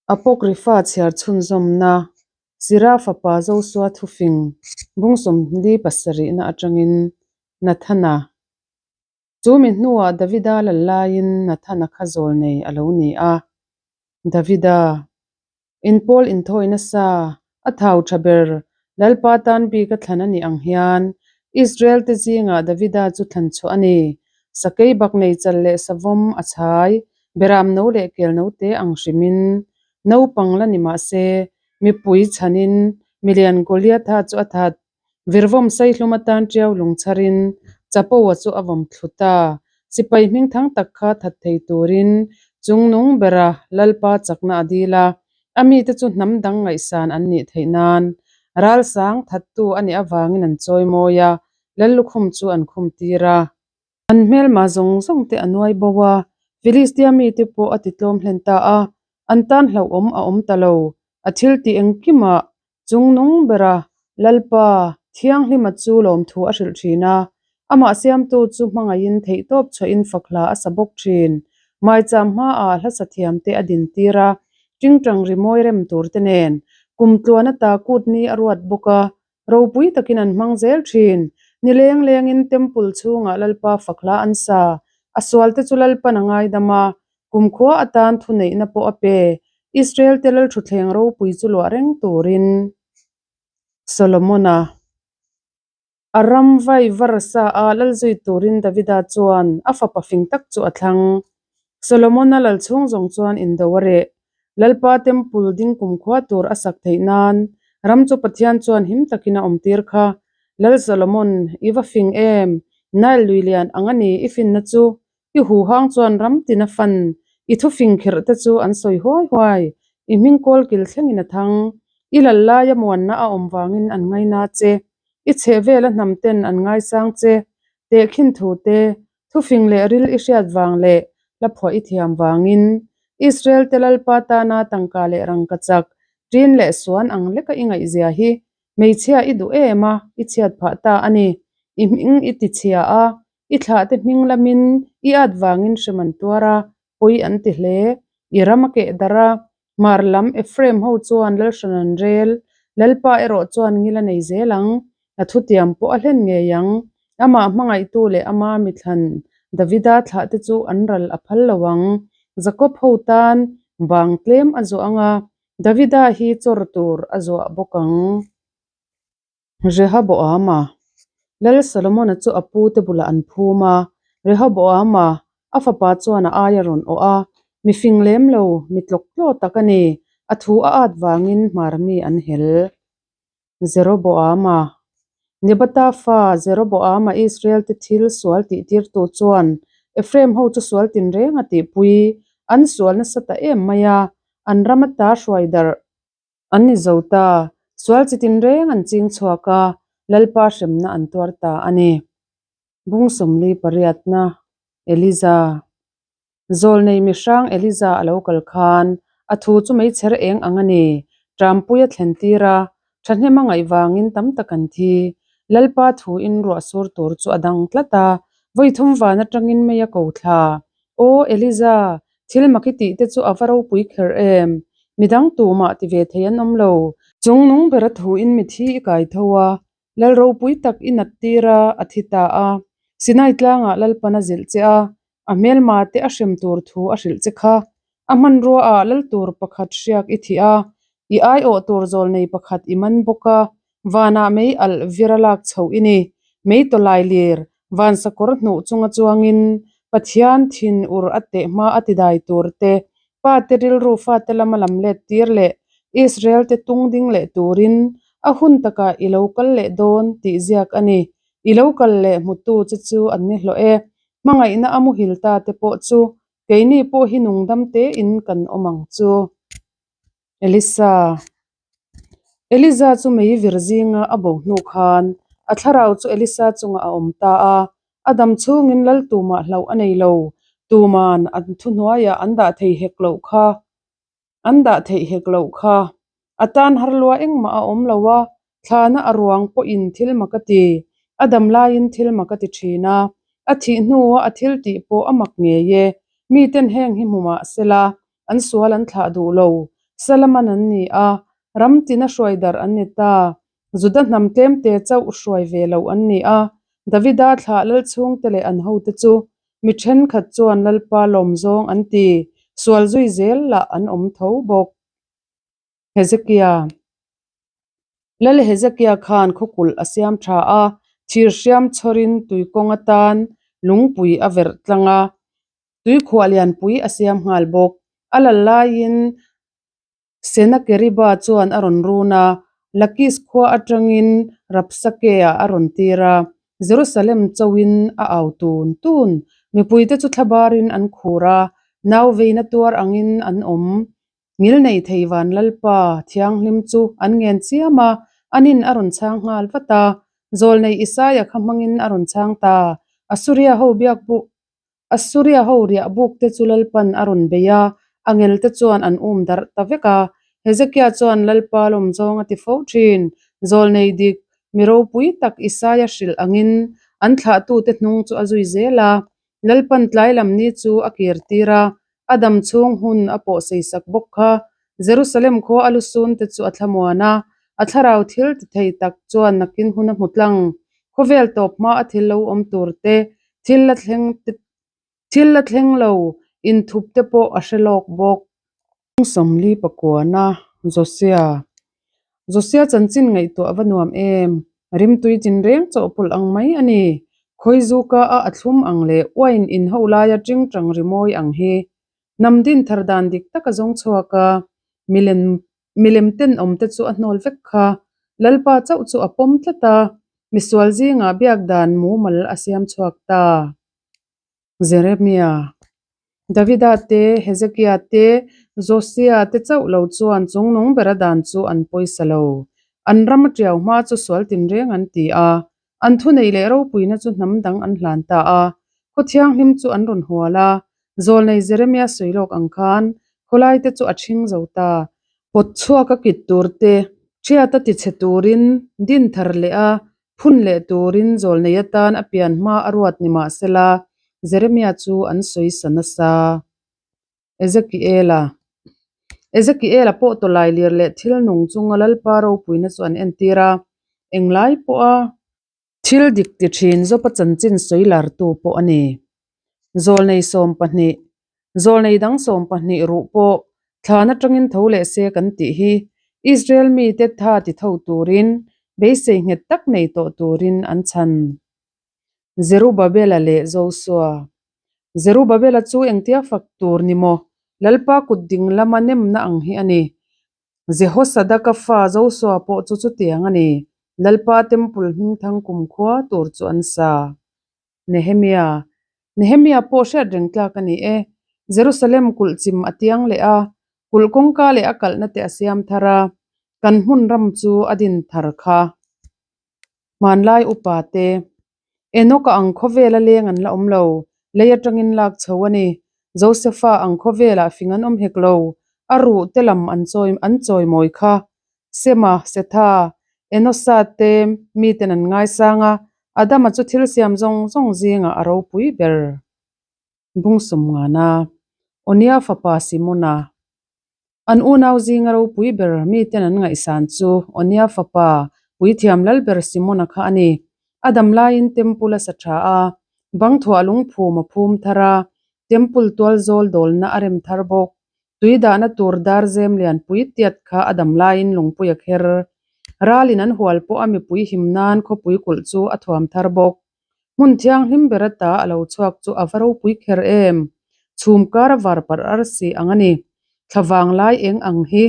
Apocrypha chhiar chhunzawmna, Sira fapa Josua thufing bung 47 na atangin Nathana. Chu mi hnuah Davida lal laiin Nathana kha zawl nei a lo ni a. Davida. Inpawl inthawi nasa, a thau tha ber, Lalpa tan bik a thlan a nih ang hian Israel te zingah Davida chu thlan chhuah a ni. Sakei bak nei chal leh savawm a chhai, beram no leh kel no te ang hrimin naupang la ni mah se, mipui chhanin milian Goliatha chu a that. Virvawm saihlum atan tiau lung chharin Chapoa chu a vawm thlu ta. Sipai hmingthang tak kha that thei turin chungnung bera Lalpa chakna a dil a, a mite chu hnam dang ngaihsan an nih theih nan ralsang thattu a nih avangin an chawi mawi a, Lallukhum chu an khum tir a. An hmelma zawng zawng te a nuai bo a, Filistia mite pawh a titlawm hlen ta a, an tan hlauhawm a awm ta lo. A thil tih engkimah Chungnung bera Lalpa Thianghlima chu lawmthu a hrilh thin a, amah siamtu chu hmangaihin theihtawp chhuahin fak hla a sa bawk thin. Maicham hmaah hla sa thiamte a dintir a, tingtang rimawi rem turte nen kum tluan ata kut ni a ruat bawk a, ropui takin an hmang zel thin. Ni leng lengin Temple chhungah Lalpa fak hla an sa, a sualte chu Lalpan a ngaidam a, Kumkhua atan thuneihna pawh a pe. Israel te lalthutthleng ropui chu luah reng turin Solomon-a a ram vai var sa a lal zui turin Davida chuan a fapa fing tak chu a thlang. Solomon-a lal chhung zawng chuan indo a reh. Lalpa Temple ding kumkhua tur a sak theih nan ram chu Pathian chuan him takin a awmtir kha. Lal Solomon, i va fing em? Nile lui lian ang a ni i finna chu. I huhang chuan ram tin a fan, i thufing kherh te chu an sawi huai huai, i hming kawl kil thlengin a thang. I lal laia muanna a awm vangin an ngaina che, i chhehvela hnam ten an ngaisang che, tehkhin thu te, thufing leh ril i hriat vang leh hla phuah i thiam vangin. Israel te Lalpa tana tangka leh rangkachak, ṭin leh suan ang leka i ngaihzia hi hmeichhia i duh em a, i chhiat phah ta a ni. I hming i tichhia a, I thlahte hming lamin i at vangin hrem an tuar a, pawi an ti hle. I ram a keh darh a, hmar lam Ephraim ho chuan Lalhran an rel, Lalpa erawh chuan ngil a nei zel ang, a thutiam pawh a hlen ngei ang. Amah hmangaihtu leh ama mithlan Davida thlahte chu an ral a phal lo ang. Jakob ho tan bang tlem a zuah ang a, Davida hi chawr tur a zuah bawk ang. Rehoboama, Lal Solomona chu a pute bulah an phum a, Rehoboama, a fapa chuan a ai a rawn awh a, mi fing lem lo, mi tlawk tlaw tak a ni, a thu a at vangin hmar mi an hel. Jeroboama, Nebata fa Jeroboama Israel te thil sual tih tirtu chuan Ephraim ho chu sual tinreng a tihpui, an sual nasa ta em mai a, an ram ata hruai darh. An ni zo ta, sual chi tinreng an ching chhuak a, Lalpa hremna an tuar ta a ni. Bung sawmli pariatna, Eliza. Zawlnei mihrang Eliza a lo kal khan, a thu chu meichher eng ang a ni, Ṭampui a thlen tir a, ṭhahnem a ngaih vangin tam tak an thi. Lalpa thuin ruah sur tur chu a dang tlat a, vawi thum van aṭangin mei a ko thla. Aw Eliza, Thil mak i tih te chu a va ropui kher em? Midang tumah ti ve thei an awm lo. Chung nung bera thuin mithi i kai tho a, Lal ropui tak i nat tir a, a thi ta a. Sinai tlangah Lalpan a zilh che a, a hmelma te a hrem tur thu a hrilh che kha. A hmanrua ah lal tur pakhat hriak i thih a, i aiawh tur zawlnei pakhat i man bawk a, vanah mei alh vir a lak chhoh i ni. Mei tawlai lir, van sakawr hnuh chunga chuangin Pathian thin ur a teh hma a tidai tur te, pa te rilru fate lama lam let tir leh Israel te tung ding leh turin a hun takah i lo kal leh dawn tih ziak a ni. I lo kal leh hmutu che chu an ni hlawh e. Hmangaihna a muhil ta te pawh chu keini pawh hi nungdam tein kan awm ang chu. Elisa. Eliza chu mei vir zinga a bo hnu khan a thlarau chu Elisa chungah a awm ta a, a dam chhungin lal tumah hlauh a nei lo, tuman an thuhnuaiah an dah thei hek loh kha, an dah theih hek loh kha. A tan har lua engmah a awm lo a, thlana a ruang pawhin thil mak a ti, a dam laiin thil mak a ti thin a, a thih hnua a thil tih pawh a mak ngei e, miten heng hi hmu mah sela, An sual an thlah duh lo. Salaman an ni a, ram tina hruai darh an ni ta. Juda hnam tlemte chauh hruai ve loh an ni a, Davida thlah lal chhungte leh an hote chu mi thenkhat chuan Lalpa lawm zawng an ti, sual zui zel lah an awm tho bawk. Hezekia. Lal Hezekia khan khawkulh a siam tha a, thir hriam chhawrin tuikawng atan lungpui a verh tlang a, tuikhuah lianpui a siam nghal bawk. A lal laiin Senakeriba chuan a rawn run a, Lakis khua atangin Rabsakea a rawn tir a, Jerusalem chauhin a au tun tun. Mipuite chu thlabarin an khur a, nau veina tuar angin an awm. Ngilnei thei van Lalpa thianghlim chu an ngen chiam a, anin a rawn chhang nghal vat a. Zawlnei Isaia kha hmangin a rawn chhang ta. Assuria ho biak bu Assuria ho riah buk te chu Lalpan a rawn bei a, a ngel te chuan an um darh ta vek a. Hezekia chuan Lalpa lawm zawng a ti fo thin. Zawlnei dik, mi ropui tak Isaia hrilh angin an thlahtute hnung chu a zui zel a. Lalpan tlai lam ni chu a kir tir a, a dam chhung hun a pawh seisak bawk kha. Jerusalem khua a lusun te chu a thlamuan a, a thlarau thil ti thei tak chuan nakin hun a hmu tlang. Khawvel tawp hma a thil lo awm tur te, thil la thleng te thil la thleng lo inthup te pawh a hre lawk bawk. Sawmli pakuana Josia Josia chanchin ngaihtuah a va nuam em? Rimtui tinreng chawhpawlh ang mai a ni. Khawizuka a a thlum ang leh wine in ho laia tingtang rimawi ang hi. Hnam din thar dan dik tak a zawng chhuak a, milem milem tenawm te chu a hnawl vek kha. Lalpa chauh chu a pawm tlat a, misual zingah biak dan mumal a siam chhuak ta. Jeremia, Davida te, Hezekia te, Josia te chauh lo chuan chungnung bera dan chu an pawisa lo. An ram a tiau hma chu sual tinreng an ti a, an thunei leh ropuina chu hnam dang an hlan ta a. Khaw thianghlim chu an rawn hual a, zawlnei Jeremia sawi lawk ang khan khawlai te chu a ṭhing zo ta. Pawt chhuak a kit tur te, ṭhiat a tichhe turin din thar leh a, Phun leh turin zawlnei atan a pian hma a ruat ni mah sela, Jeremia chu an sawi sa nasa. Ezekiela Ezekiela pawh tawlai lir leh thil nung chunga Lalpa ropuina chu an entir a, englai pawha thil dik ti thin Jopa chanchin sawi lartu pawh a ni. Zawlnei 12, Zawlnei dang 12 ruh pawh thlan atangin tho leh se kan tih hi Israel mite tha ti tho turin beisei nghet tak nei tawh turin an chhan. Zerubabela leh Josua Zerubabela chu engtia fak tur ni maw? Lalpa kut ding lama nemna ang hi a ni. Jehosadaka fa Josua pawh chu chutiang a ni. Lalpa temple hmingthang kumkhua tur chu an sa. Nehemia. Nehemia pawh hriat reng tlak a ni e. Jerusalem kulh chim a tiang leh a, kulh kawngka leh a kalhna te a siam thar a, kan hmun ram chu a din thar kha. Hmanlai upa te. Enoka ang khawvela leng an la awm lo, lei atangin lak chho a ni. Josefa ang khawvelah fing an awm hek lo, a ruh te lam an chawi an chawimawi kha. Sema, Setha, Enosa te miten an ngaisang a, Adama chu thil siam zawng zawng zingah a ropui ber. Bung Sawmngana, Onia fapa Simona. An unau zinga ropui ber miten an ngaihsan chu Onia fapa puithiam lalber Simona kha a ni. A dam laiin temple a sa tha a, bang thuah lungphum a phum thar a, temple tual zawl dawlna a rem thar bawk. Tui dahna tur dar zem lianpui tiat kha a dam laiin lungpui a kher. Ralin an hual pawh a mipui him nan khawpui kulh chu a thuam thar bawk. Hmun thianghlim ber ata a lo chhuak chu a va ropui kher em? Chhum kar a var parh arsi ang a ni. Thla vang lai eng ang hi.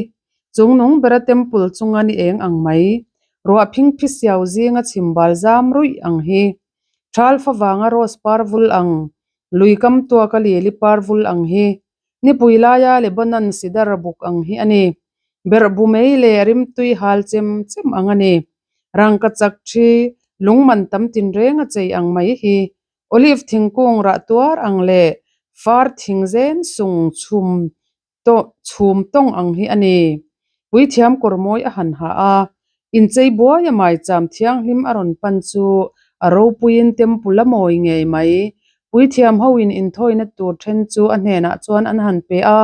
Chungnung bera temple chunga ni eng ang mai. Ruah phingphi siau zinga chhimbal zam ruih ang hi. Thal favanga rose par vul ang, lui kam tuaka lili par vul ang hi. Nipui laia Lebanon sidar buk ang hi a ni. Berh bu mei leh rimtui hal chem chem ang a ni. Rangka chak thi, lungman tam tinreng a chei ang mai hi. Olive thingkung rah tuar ang leh far thing zen sung chhum chhum tawng ang hi a ni. Puithiam kawr mawi a han ha a, inchei buai a maicham thianghlim a rawn pan chu a ropuiin temple a mawi ngei mai. Puithiam hoin inthawina tur then chu a hnenah chuan an han pe a,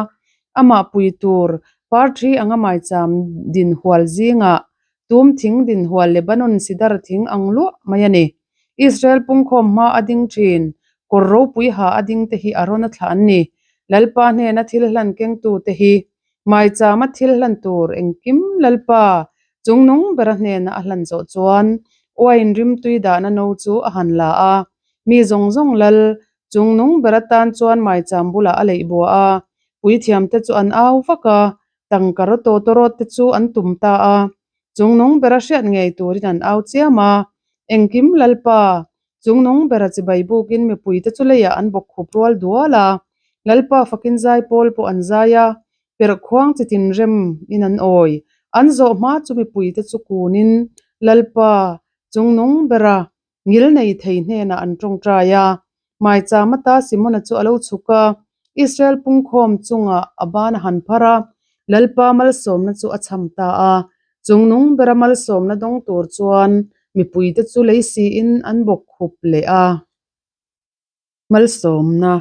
amah pui tur Parṭhi anga maicham din hual zingah tum thing din hual Lebanon sidar thing ang luah mai a ni. Israel pungkhawm hma a ding thin, kawr ropui ha a ding te hi a rawn a thlah an ni. Lalpa hnena thil hlan kengtu te hi maichama thil hlan tur engkim Lalpa chungnung bera hnena a hlan zawh chuan uain rimtui dahna no chu a han la a, mi zawng zawng lal chungnung ber atan chuan maicham bulah a leih bua a, puithiamte chu an au vak a, tangka raw tawtawrawt te chu an tum ta a. Chungnung bera hriat ngei turin an au chiam a, Engkim Lalpa, Chungnung bera chibai bukin mipuite chu leiah an bawk khup rual dual a, Lalpa fakin zai pawl pawh an zai a, perh khuang chi tinrem in an awi. An zawh hma chu mipuite chu kunin Lalpa, Chungnung bera ngil nei thei hnenah an tawngtai a. Maicham ata Simona chu a lo chhuk a, Israel pungkhawm chungah a ban a han phar a, Lalpa malsawmna chu a chham ta a. Chungnung bera malsawmna dawng tur chuan mipuite chu lei siin an bawk khup leh a. Malsawmna.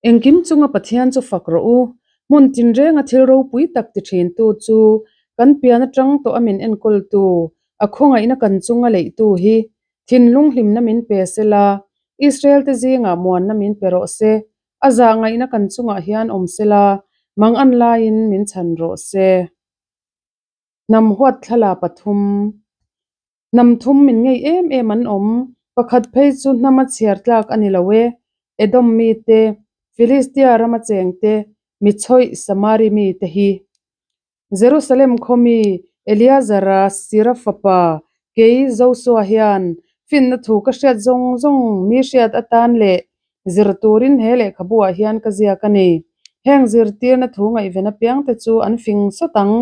Engkim chunga Pathian chu fak rawh u. Hmun tinrenga thil ropui tak ti thintu chu kan pian atang tawh a min enkawltu, a khawngaihna kan chunga leihtu hi thinlung hlimna min pe sela, Israel te zingah muanna min pe rawh se, a zahngaihna kan chungah hian awm sela, mangan laiin min chhan rawh se. Hnam huat thla pathum. Hnam thum min ngei em em an awm. Pakhat phei chu hnama chhiar tlak a ni lo e. Edom mite, Filistia rama chengte, Michhawih Samari mite hi. Jerusalem khaw mi Eleazara Sira fapa kei Josua hian finna thu ka hriat zawng zawng mi hriat atan leh zir turin he lehkhabuah hian ka ziak a ni. Heng zirtirna thu ngaihven apiangte chu an fing sawt ang.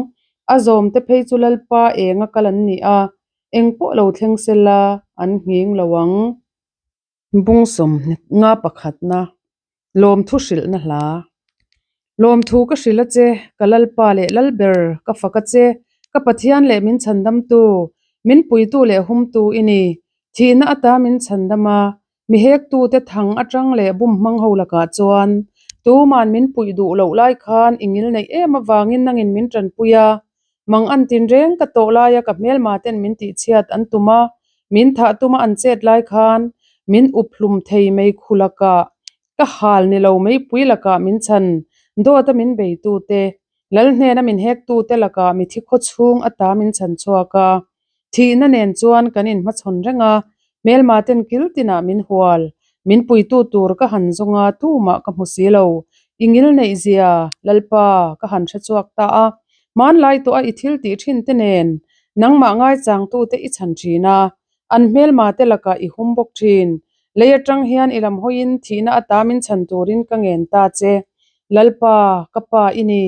A zawmte phei chu Lalpa enga kal an ni a, eng pawh lo thleng sela an nghing lo ang. Bung sawmhnih nga pakhatna, Lawmthu hrilhna hla. Lawmthu ka hrilh a che, ka Lalpa leh Lalber ka fak a che, ka Pathian leh min chhandamtu, min puitu leh humtu i ni. Thihna ata min chhandam a, Mi hektute thang atang leh bum hmang ho lakah chuan tuman min puih duh loh lai khan i ngil neih em avangin nangin min tanpui a, mang an tinreng ka tawh laia ka hmelma ten min tihchhiat an tum a, min thah tuma an chet lai khan min up hlum thei mai khu lakah ka hal ni lo meipui lakah min chhan dawt a min beitute lal hnena min hektute lakah mithi khaw chhung ata min chhan chhuak a. Thihna nen chuan kan inhmachhawn reng a, hmelma ten kil tinah min hual. Min puitu tur ka han zawng a, tumah ka hmu si lo. I ngil neih zia, Lalpa, ka han hre chhuak ta a. Hmanlai tawh a i thil tih thin te nen, nangmah ngaichangtute i chhan thin a, an hmelma te lakah i hum bawk thin. Lei atang hian i lam hawiin thihna ata min chhan turin ka ngen ta che. Lalpa, ka pa i ni.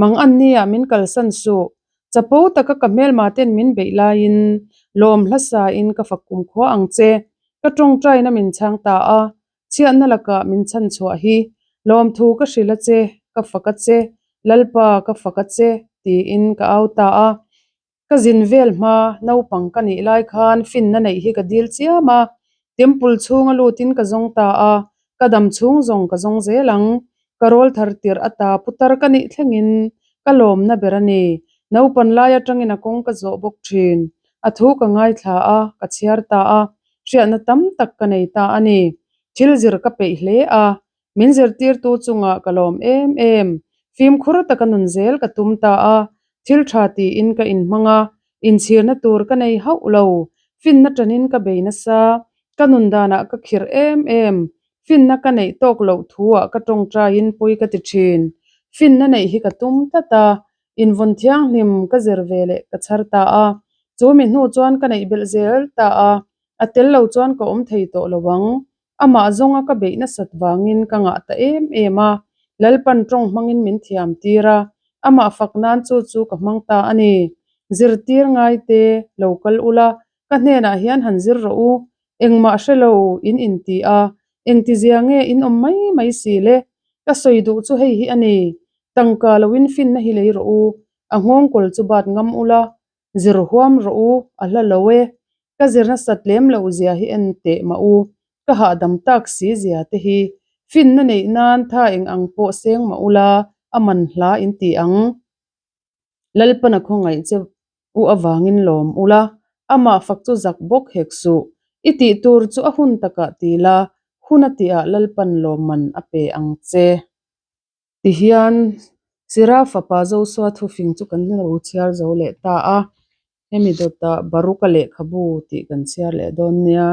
Mang an nia min kalsan suh. Chapo taka ka hmelma ten min beih laiin lawm hlasa in ka fak kum khua ang che. Ka tawngtaina min chhang ta a, chhiatna lakah min chhan chhuah hi. Lawmthu ka hrilh a che, ka fak a che, Lalpa ka fak a che, tiin ka au ta a. Ka zin vel hma naupang ka nih lai khan finna neih hi ka dil chiam a, temple chhunga lutin ka zawng ta a, ka dam chhung zawng ka zawng zel ang. Ka rawl thar tirh ata putar ka nih thlengin ka lawmna ber a ni. Naupan lai atangin a kawng ka zawh bawk thin. A thu ka ngaithla a, ka chhiar ta a, hriatna tam tak ka nei ta a ni. Thil zir ka peih hle a, min zirtirtu chungah ka lawm em em. Fimkhur taka nun zel ka tum ta a, thil tha tiin ka inhmang a, inchhirna tur ka nei hauh lo. Finna tanin ka bei nasa, ka nun danah ka khirh em em. Finna ka neih tawk loh thuah ka tawngtaiin pawi ka ti thin. Finna neih hi ka tum tlat a, invawn thianghlim ka zir ve leh ka chhar ta a. Chu mi hnu chuan ka neih belh zel ta a, a tel lo chuan ka awm thei tawh lo ang. Amah zawnga ka beih nasat vangin ka ngah ta em em a, Lalpan tawng hmangin min thiam tir a, amah fak nan chu chu ka hmang ta a ni. Zirtir ngaite lo kal ula, ka hnenah hian han zir rawh u, Engmah hre lo in inti a, engtizia nge in awm mai mai si le? Ka sawi duh chu hei hi a ni, tangka loin finna hi lei rawh u, a nghawngkawl chu bat ngam ula, zir huam rawh u, a hla lo e. Ka zir nasat lem loh zia hi en teh mah u, ka hahdam tak si zia te hi. Finna neih nan tha eng ang pawh seng mah ula, a man hla in ti ang. Lalpan a khawngaih che u avangin lawm ula, amah fak chu zak bawk hek suh. I tih tur chu a hun takah ti la, hun a tihah Lalpan lawmman a pe ang che. Tihian Sira fapa Josua thufing chu kan lo chhiar zo leh ta a, hemi dawtah Baruka lehkhabu tih kan chhiar leh dawn nia.